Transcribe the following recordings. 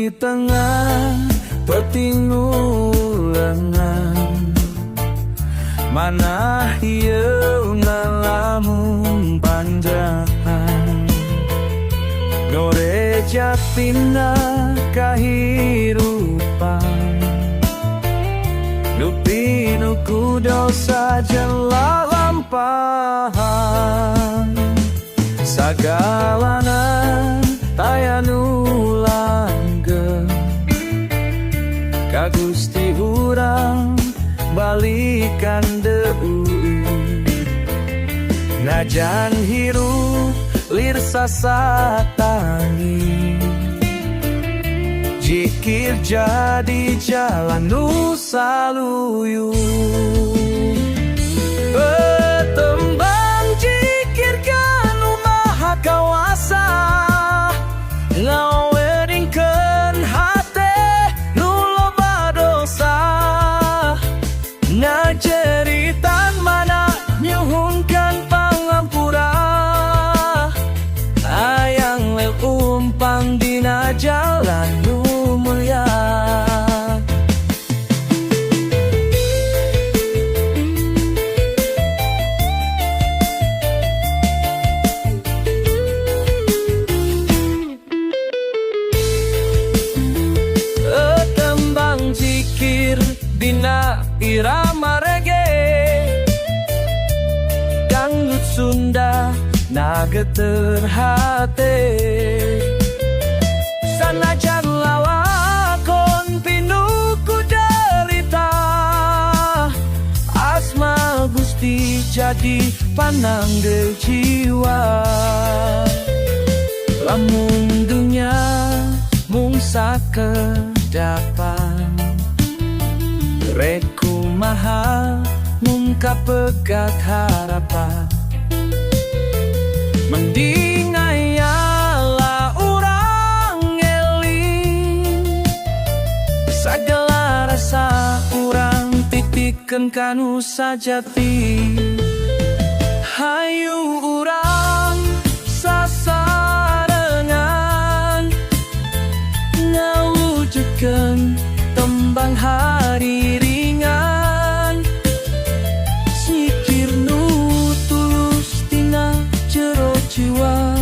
Di tengah peuting nu lengang, manah hieuna lamun panjang. Dore jatina kahirupan, nu pinuh ku dosa jeung lalampahan. Sagalana taya nu langgeng, ka Gusti urang balikan deui. Najan hirup lir sasatangi, jikir jadi jalan nu saluyu. Tembang jikir ka Nu Maha Kawasa, ngaweringkeun hate nu loba dosa. Ngajeritan manah nyuhunkeun pangampura, hayang leumpang dina jalan nu mulia. Tembang jikir dina irama reggae, dangdut Sunda ngageter hate. Sanajan lalakon pinuh ku derita, asma Gusti jadi pananggeuh jiwa. Lamun dunya mung sakedapan, rek kumaha mun kapegat harapan? Mending aya urang eling, sagala rasa urang titipkeun ka Nu sajati. Hayu urang sasarengan ngawujudkeun tembang hariringan, zikir nu tulus tina jero jiwa,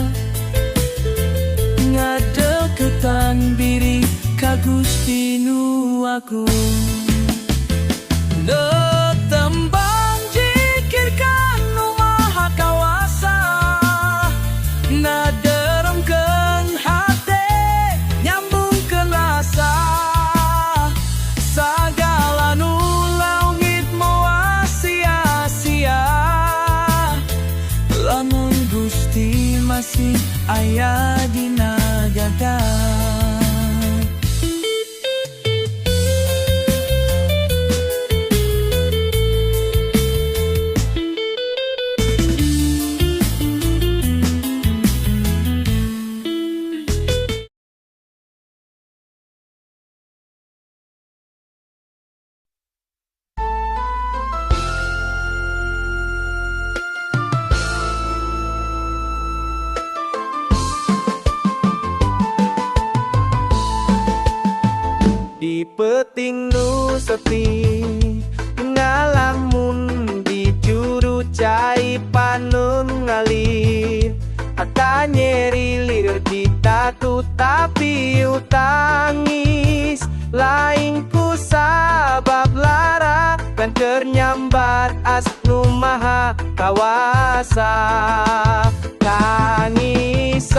ngadeukeutan diri ka Gusti Nu Agung. Tembang jikir ka Nu Maha Kawasa, ngaderemkeun hate, nyambungkeun rasa. Sagala nu leungit moal sia-sia, lamun Gusti masih aya dina dada. Di peuting nu sepi ngalamun, di juru cai panon ngalir. Ata nyeri lir ditatu tapi utangis, lain ku sabab lara kan ternyambat as Nu Maha Kawasa. Tangisan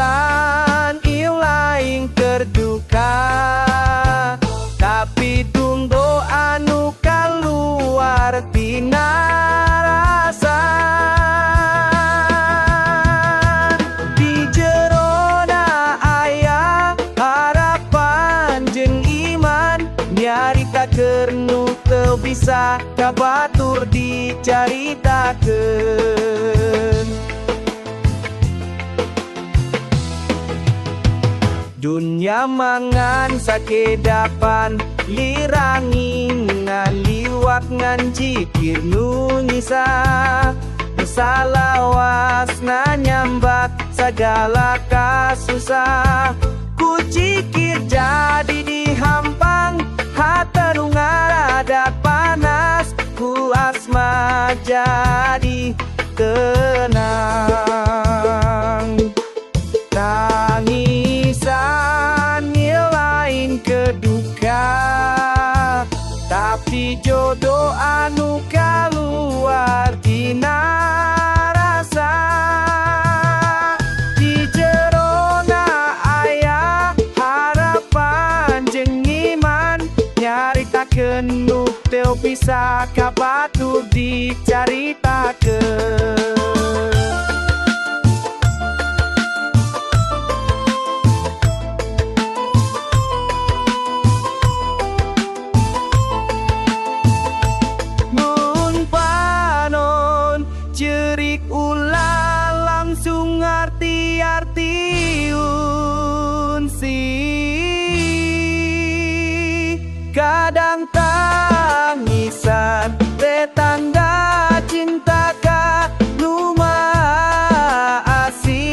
ieu lain keur duka, tapi dundo anu kaluar tina rasa. Di jerona aya harapan jeung iman, nyarita keur nu teu bisa ka batur dicaritakeun. Dunya mangan sakedapan, lirangin ngaliwat ngan jikir nu nyisa. Salawas nyambat segala kasusah, ku jikir jadi Bisa ka batur dicaritakeun. Mun panon cerik ulah langsung arti-arti unsi. Kadang tangisan tetangga cinta ka nu maha asih.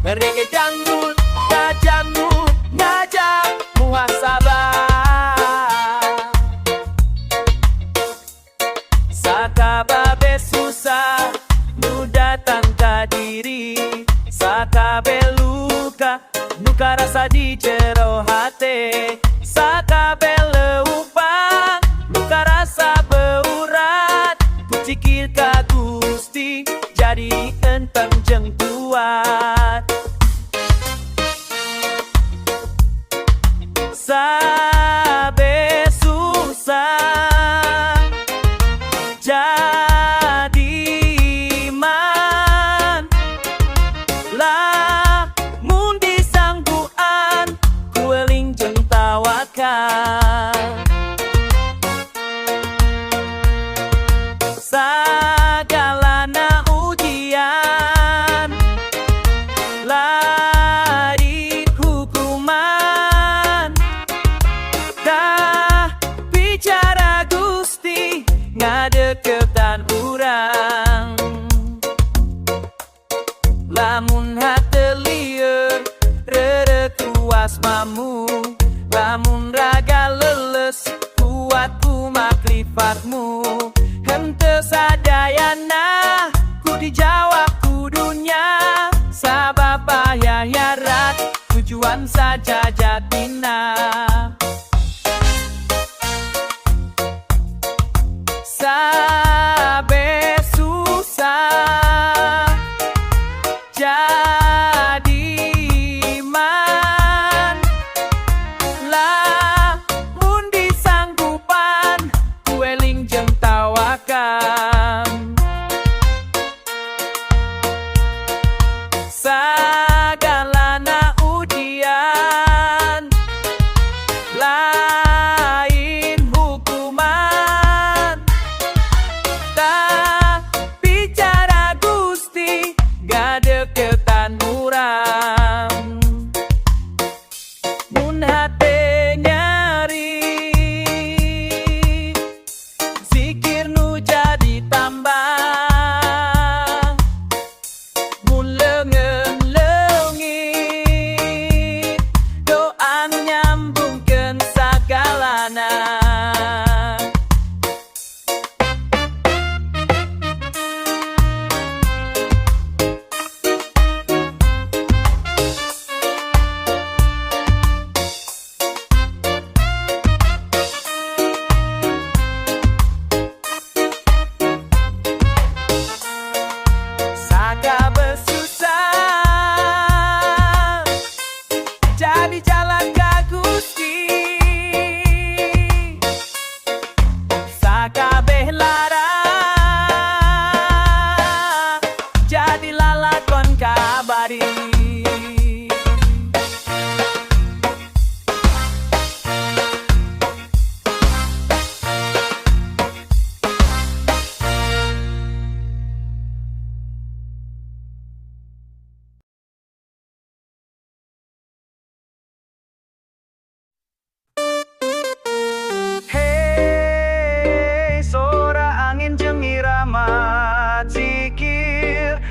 Reggae dangdut, jamu ngajak muhasabah. Sakababe susah nu datang ka diri, sakabe luka nu karasa di jero hate, sakabe leumpang nu karasa beurat, ku cikir ka Gusti jadi enteng jeung kuat. Sabe susah jadi iman, lamun disangguan ku eling jeung tawakal. Sagalana ujian larik hukuman, tah bicara Gusti ngadeukeutan urang. Lamun hate lieur rerek ku asmamu, lamun raga leles kuat ku makrifatmu. Henteu sadayana ku dijawab ku dunya, sabab bayarat tujuan sajajatina. Sabe susah jadi iman, lamun disanggupan ku eling jeung tawakal. Sagalana ujian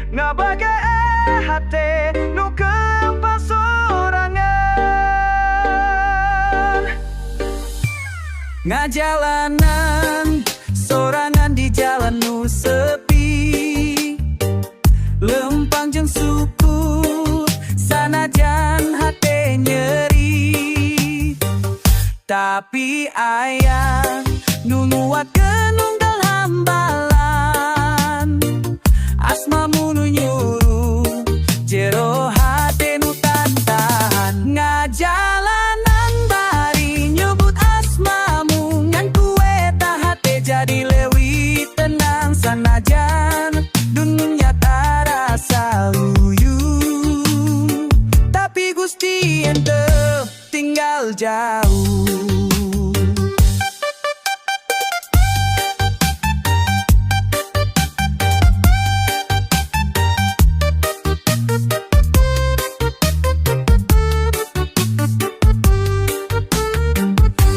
Ngabaga hate nu kempal sorangan. Ngajalanan sorangan di jalan nu sepi, lempang jeung syukur sanajan hate nyeri. Tapi aya nu nguatkeun unggal hambalan, asmamu nu nyuruh jero hate nu tantahan. Ngajalanan bari nyebut asmamu, ngan ku eta hate jadi leuwih tenang sanajan dunia tarasa luyu. Tapi Gusti henteu tinggal jauh.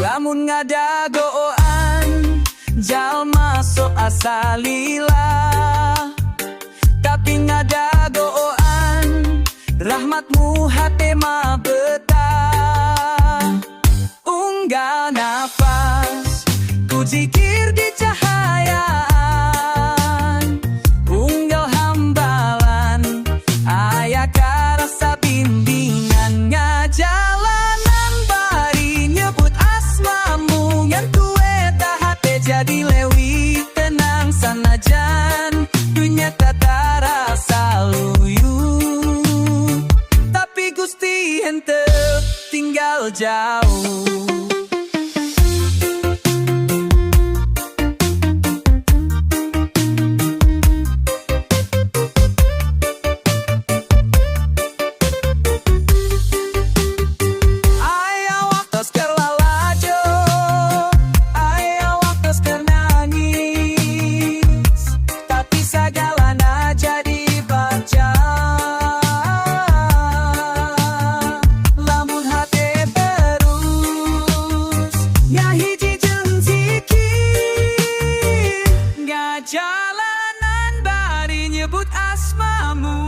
Lamun ngadagoan jalma sok asa lila, tapi ngadagoan rahmatmu hate mah betah. Unggal nafas ku zikir di cahayaan, unggal hambalan aya karasa bimbingan. Ngajalanan bari nyebut asmamu, ngan ku eta hate jadi leuwih tenang sanajan dunya tarasa luyu. Tapi Gusti henteu tinggal jauh. Aya waktos keur lalajo, aya waktos keur nangis, tapi sagalana jadi baca. Lamun hate terus ngahiji jeung zikir, ngajalanan bari nyebut asmamu,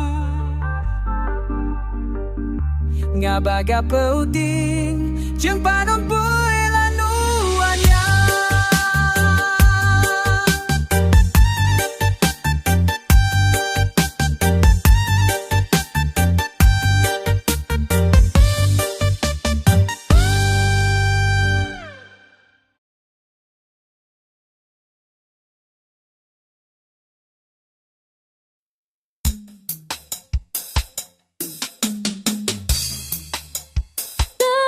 ngabaga peuting jeung panon poe lanu anyar. Teu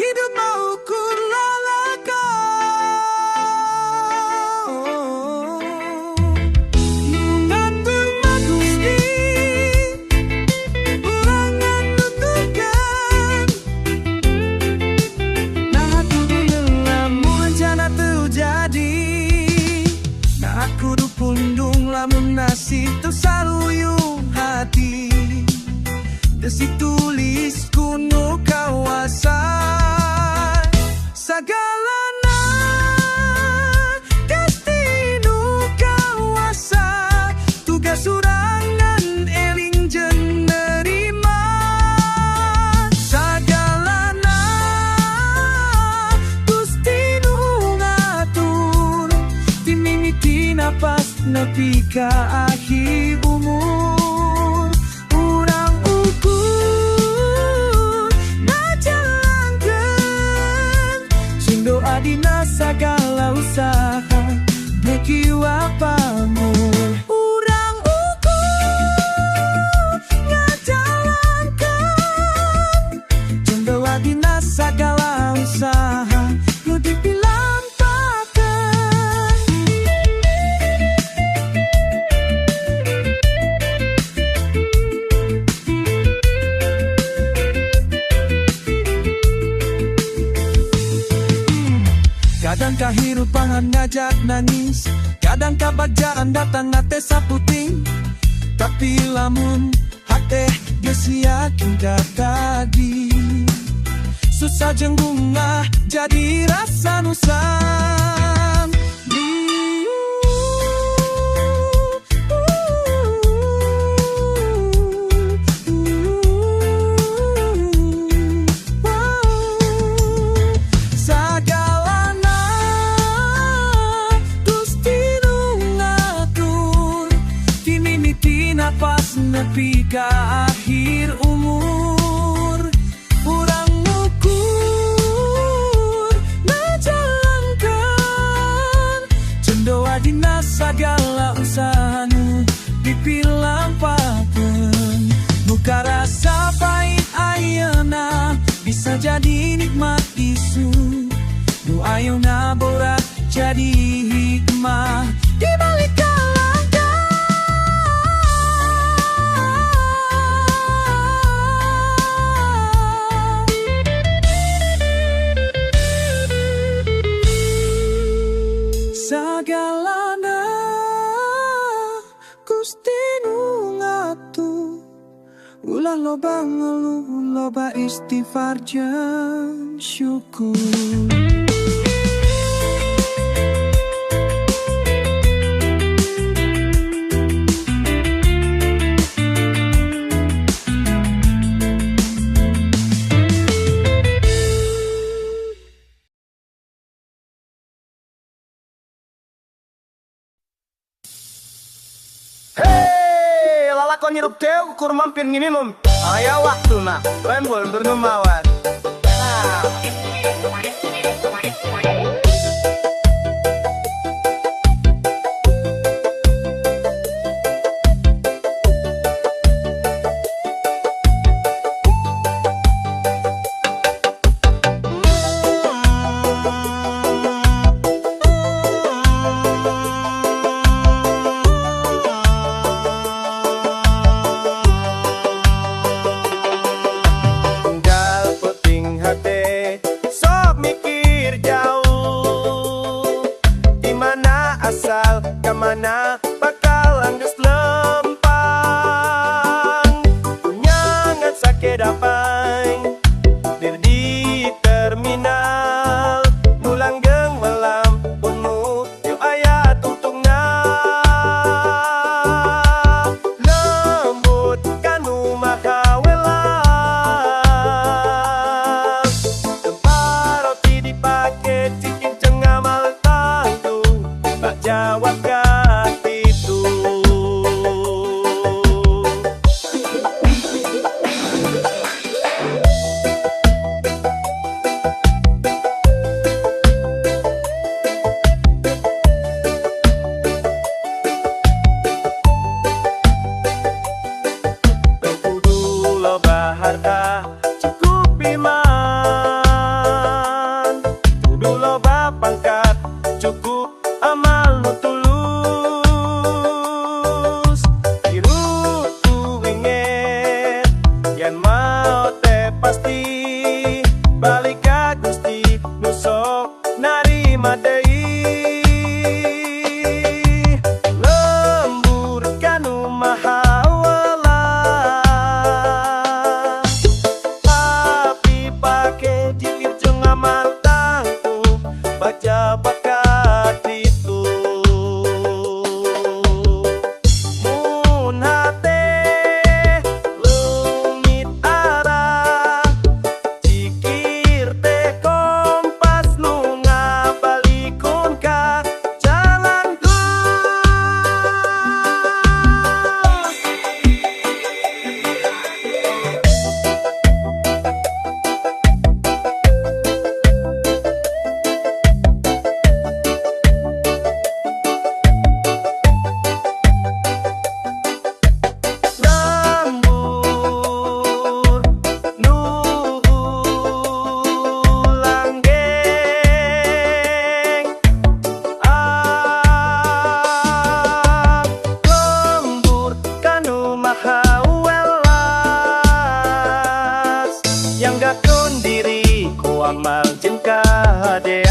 Hidup mah ukur lalakon. Nu ngatur mah Gusti, urang nganuturkeun. Nah kudu lamun rencana teu jadi, nah kudu pundung lamun nasib teu saluyung hati. Geus ditulis ku nu kawasa, sagalana geus ti nu kawasa. Tugas urang ngan eling jeung nerima. Sagalana Gusti nu ngatur, ti mimiti napas nepi ka akhir umur. Urang ukur ngajalankeun, sing doa dina sagala usaha beki wapamur. Urang ukur ngajalankeun, jeung doa dina sagala usaha nu dipilampakeun. Kadang kahirupan ngajak nangis, kadang kabagjaan datang teh saputing. Tapi lamun hate geus yakin ka tadi, susah jeung bungah jadi rasa nu sami. Sagalana Gusti nu ngatur, ti mimiti napas nepi ka akhir umur. Urang ukur ngajalankeun, jeung doa dina sagala usaha nu dipilampakeun. Nu karasa pahit ayeuna bisa jadi nikmat isuk, nu ayeuna berat jadi hikmah di balik kalangkah. Sagalana Gusti nu ngatur, ulah loba ngeluh, loba istighfar jeung syukur. Hei, lalakon hirup teh ukur mampir ngiminum. Aya waktuna, lembur bergemawan. Nah. Unggal Kahadean.